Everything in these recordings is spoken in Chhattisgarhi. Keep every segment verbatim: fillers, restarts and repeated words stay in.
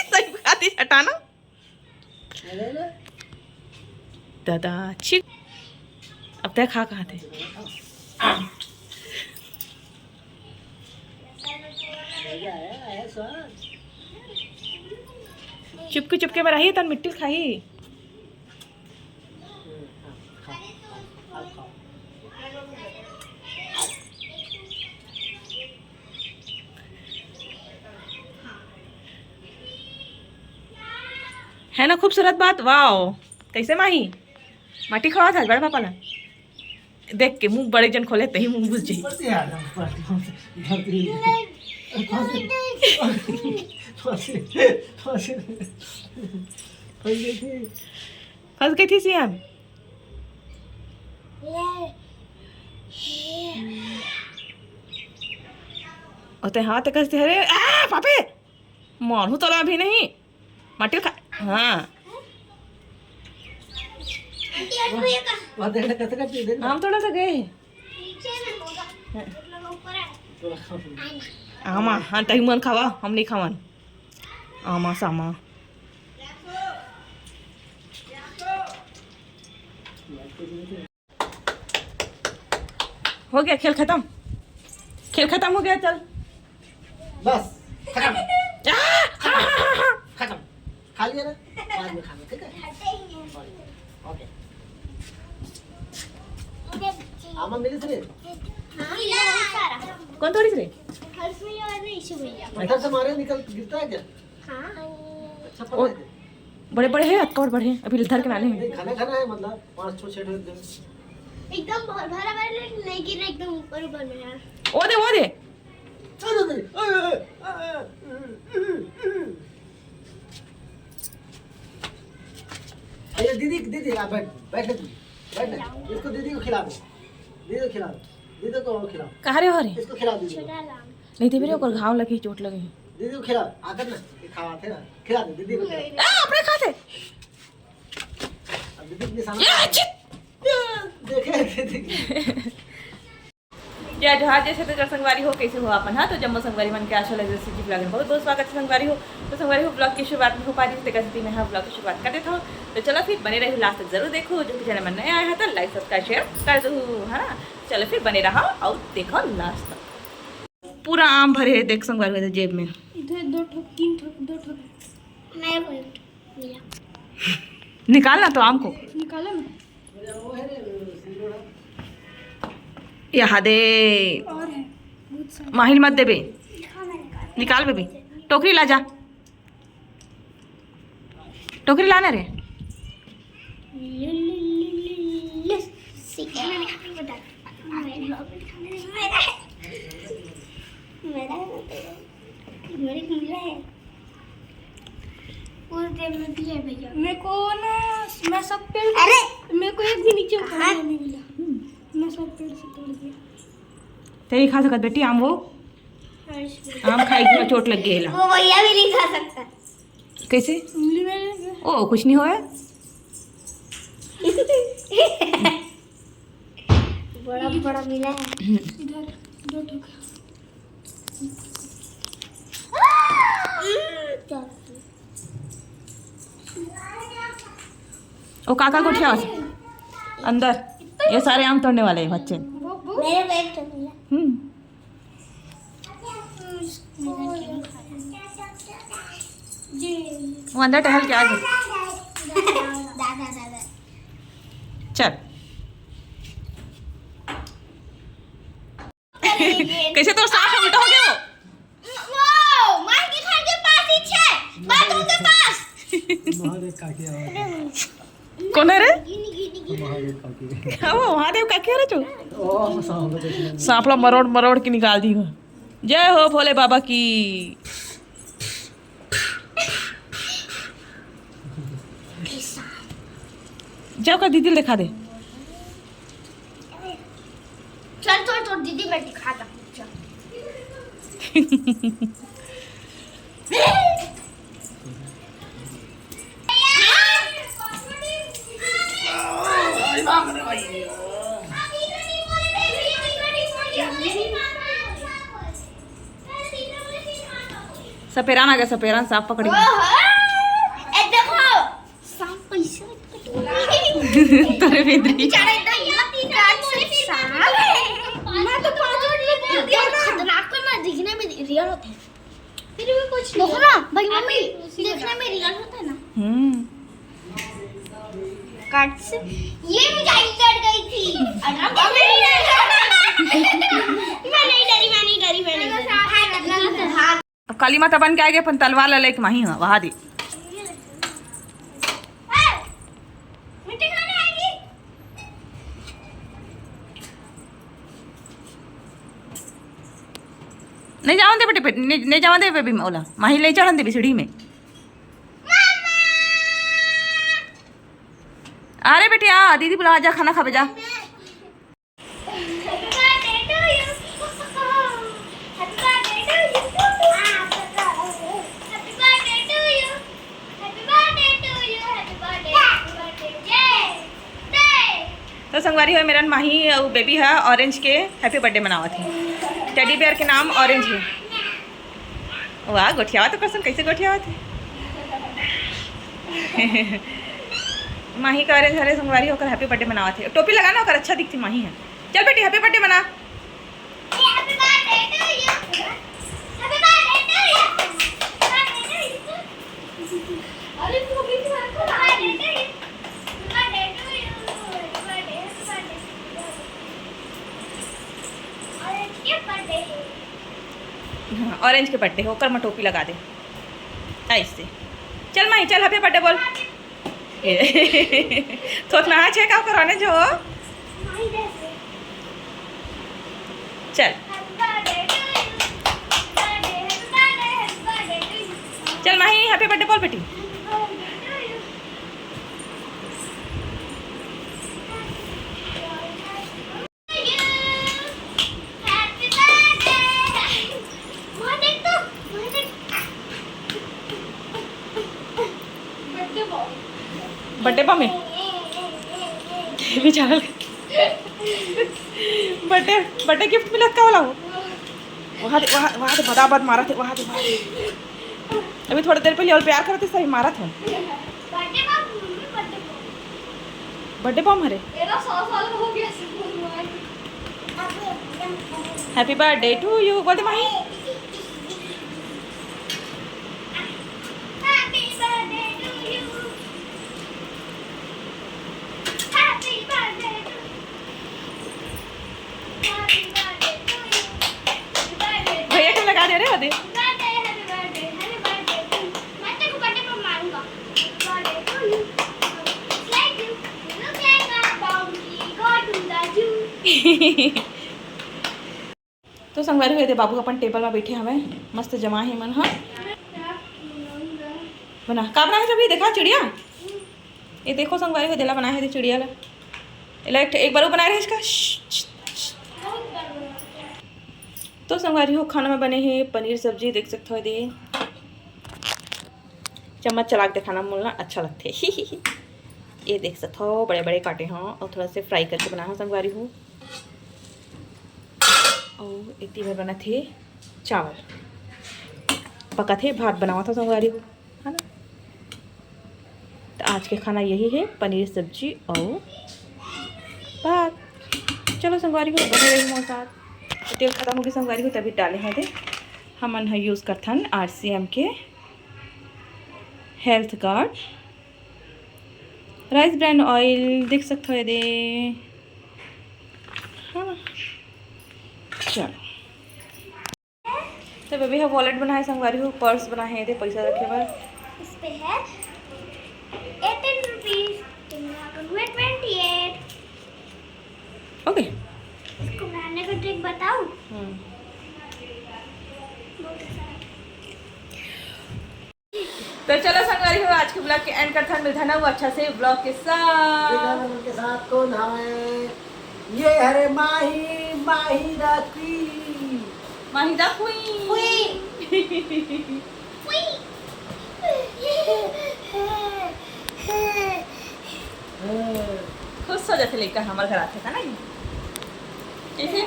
सही बात है, हटाना। दादा, छिक। अब तक खा कहाँ थे? चुपके चुपके में रही, तन मिट्टी खाही। है ना खूबसूरत बात? वाओ, कैसे माही? माटी खवात हस बड़े पापा ला। देख के मुंह बड़े जन खोले, तही मुंह घुस जाई। फंस गई थी सियान। ओते हाथ कस दे, अरे आ पापे, मानू तोला अभी नहीं। माटी खा, हाँ। हम थोड़ा सा गए। आमा, हाँ, तही मन खावा, हम नहीं खावन। आमा सामा। हो गया खेल खत्म, खेल खत्म हो गया, चल। बस, खत्म। आ, हा, हा, हा, हा। खत्म। खा लिया ना, बाद में खाना, ठीक है? ओके। आमा मिली थी? हाँ, ये बहुत सारा। कौन तोड़ी थी? घर से ही और नहीं छुई। इधर से मारे, निकल, गिरता है क्या? हाँ। अच्छा पकड़ के। बड़े बड़े हैं, अतका बड़े हैं, अभी धर के नाले हैं। नहीं, घना घना है, मतलब पाँच छः छः ठो एकदम। एकदम भर भरा भरा, लेकिन नहीं गिरा, एकदम ऊपर ऊपर में है। ओ दे, ओ दे। अरे दीदी, दीदी, आप बैठ, बैठ दीदी, बैठ ना। इसको दीदी को खिला दो, दीदी को खिला दो, दीदी को खिला दो। कहाँ रे हो रे? इसको खिला दीदी को। छोटा लाम। नहीं देबे रे, ओकर घाव लगे, चोट लगे। दीदी को खिला, आकर ना, ये खावा थे ना, खिला दे दीदी को खिला। आ, अपने खा थे। अब दीदी के सामने ये, छित! देखे, देखे। जय जोहार, जय छत्तीसगढ़ संगवारी हो, कैसे हो आप मन? हाँ, तो जम्मो संगवारी मन के आशा लगे से vlog में बहुत बहुत स्वागत है संगवारी हो। तो संगवारी हो, vlog की शुरुआत में हो पा रही, तेकर सेती मैं हा vlog की शुरुआत कर देता हूँ। तो चलो फिर बने रहो, last तक जरूर देखो। जो कि channel में नया आया है तो like subscribe share कर दो, है ना। चलो फिर बने रहो और देखो last तक। पूरा आम भरे है, देख संगवारी हो जेब में। इधर दो ठो, तीन ठो, दो ठो। मैं बोल, मेरा। निकाल ना तो आम को। निकालो ना। यहाँ दे। और है, बहुत सारा। माहिल मत देबे। हाँ, मैं निकाल। निकाल बेबी। टोकरी ला जा। टोकरी लाना रे। मेरा, मेरे को मिला है। उस दिन में भी है भैया। मेरे को ना, मैं सब पेड़, अरे! मेरे को एक भी नीचे उखाड़ने नहीं मिला। मैं सब पेड़ से तोड़ दिया। तेरी खा सकत बेटी आम वो? हाँ, इसमें। आम खाई के चोट लग गई ला। वो भैया भी नहीं खा सकता। कैसे? उंगली में ओ, कुछ नहीं होया। बड़ा बड़ा मिला है। इधर दो ठो। ओ काका गोठिया अंदर, ये सारे आम तोड़ने वाले हैं बच्चे। मेरे को एक ठो मिला। हम्म। वो अंदर टहल के आ गए। दादा, दादा। चल। कैसे तो सांप उल्टा हो गया वो? वो मार के खान के पास ही छे, बाथरूम के पास। महादेव काकी आवाज। कौन है रे? गिनी, गिनी, गिनी। महादेव काकी। हाँ, वो महादेव काकी है रे तू। ओ, सांप को देखने। सांपला मरोड़ मरोड़ के निकाल दी हो। जय हो भोले बाबा की। जाओ का दीदी दिखा दे। चल, चल, चल, दीदी मैं दिखा दूँ। चल। सपेरान आ गया, सपेरान सांप पकड़ी। ओहो, ए देखो, सांप कैसे तोरे बेदरी। बेचारा एकदम मत काट से सांप। मैं तो पाँच मिनट में बोल दिया ना। खतरनाक, कोई मैं दिखने में रियल होता है। फिर भी कुछ नहीं। देखो ना, भाई मम्मी, देखने में रियल होता है ना। हम्म। काट से। ये मुझे डर गई थी। अरे, मैं नहीं डरी, मैं नहीं डरी, मैं नहीं डरी। अब काली माता बन के आगे अपन तलवार ला लेके माही, हाँ, वहा दे। मिट्टी खाने आएगी। नहीं जावन दे बेटे, बेटे, नहीं, नहीं जावन दे बेबी, ओला माही ले चढ़न दे सीढ़ी में। अरे बेटी, आ दीदी बुला, जा खाना खाबे जा। तो संगवारी हो, मेरन माही अउ बेबी ह ऑरेंज के हैप्पी बर्थडे मनावत हे। टेडी बियर के नाम ऑरेंज हे। वाह, गोठियावा तो करसन, कैसे गोठियावत हे। माही का ऑरेंज हरे संगवारी, ओकर हैप्पी बर्थडे मनावत हे। टोपी लगा ना, ओकर अच्छा दिखथे माही ह। चल बेटी, हैप्पी बर्थडे मना। हाँ, ऑरेंज के बर्थडे हो, ओकर म टोपी लगा दे ऐसे। चल माही, चल हैप्पी बर्थडे बोल। थोथना छे का कराने जो। चल, चल माही, हैप्पी बर्थडे बोल बेटी। बर्थडे बम है। बेचारा बर्थडे, बर्थडे गिफ्ट मिलत का वाला हो। वहाँ दे, वहाँ, वहाँ दे, बदाबद मारा थे, वहाँ दे, वहाँ दे। अभी थोड़ी देर पहले और प्यार करते सही मारा था। Birthday bomb, birthday bomb. Birthday bomb हरे। तेरा सौ साल हो गया। Happy birthday to you, बोल दे माही। Happy birthday to you. Happy birthday to you. भैया को लगा दे रहे हो दे। तो संगवारी हो, ये दे बाबू अपन टेबल में बैठे हवे, मस्त जमा हे मन ह। बना का बनाए हे अभी, देखा चिड़िया। ये देखो संगवारी हो, देला बनाए हे दे चिड़िया ला। एला एक, एक बार वो बनाए रहे इसका। तो संगवारी हो, खाना में बने हे पनीर सब्जी, देख सकते हो दे। चम्मच चला के देखाना मोला अच्छा लगथे। ये देख सकत हो, बड़े बड़े काटे हो और थोड़ा से फ्राई करके बनाए हो संगवारी हो। और इतनी बार बनत हे चावल, पकत हे भात बनावत हो संगवारी हो, है ना। तो आज के खाना यही है, पनीर सब्जी और भात। चलो संगवारी हो, बने रही मोर साथ। तो तेल खत्म होगी संगवारी हो, तभी डाले हैं दे। हमन ह यूज़ करथन आरसीएम के health guard rice bran oil, देख सकत हो ये दे। हाँ, चलो। तो बेबी ह वॉलेट बनाए संगवारी हो, पर्स बनाए हे दे पैसा रखे बर। इस पे है eighteen rupees, in Nagaland में twenty eight। ओके। इसको बनाने का ट्रिक बताऊं? हम्म। बहुत आसान है। तो चलो संगवारी हो, आज के ब्लॉग के एंड करथन, मिलथन अउ अच्छा से ब्लॉग के साथ। के साथ कौन हवे? ये हरे माही, माही दा क्वीन। माही दा क्वीन। क्वीन। क्वीन। हाँ। खुश हो जाथे लइका हमर घर आथे, है ना? कैसे?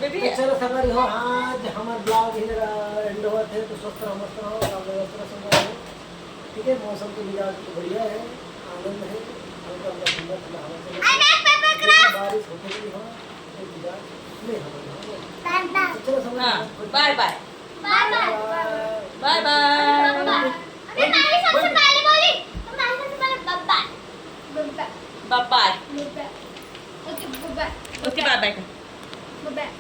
बेबी, तो चलो संगवारी हो, आज हमर ब्लॉग ही एंड होत हे, तो स्वस्थ रहो, मस्त रहो, काम में व्यस्त रहो संगवारी हो। ठीक है, मौसम तो मिजाज तो बढ़िया है, आनंद है, हल्का हल्का ठंडा ठंडा हवा चल रहा है। बारिश होते भी हो, कोई मिजाज नहीं हमारे यहाँ। तो चलो संगवारी हो, बाय बाय। बाय बाय। बाय बाय। अभी माही सबसे पहले बोली, तो माही सबसे पहले बाय बाय। बाय बाय। बाय बाय। ओके, बाय बाय। ओके, बाय बाय। बाय बाय।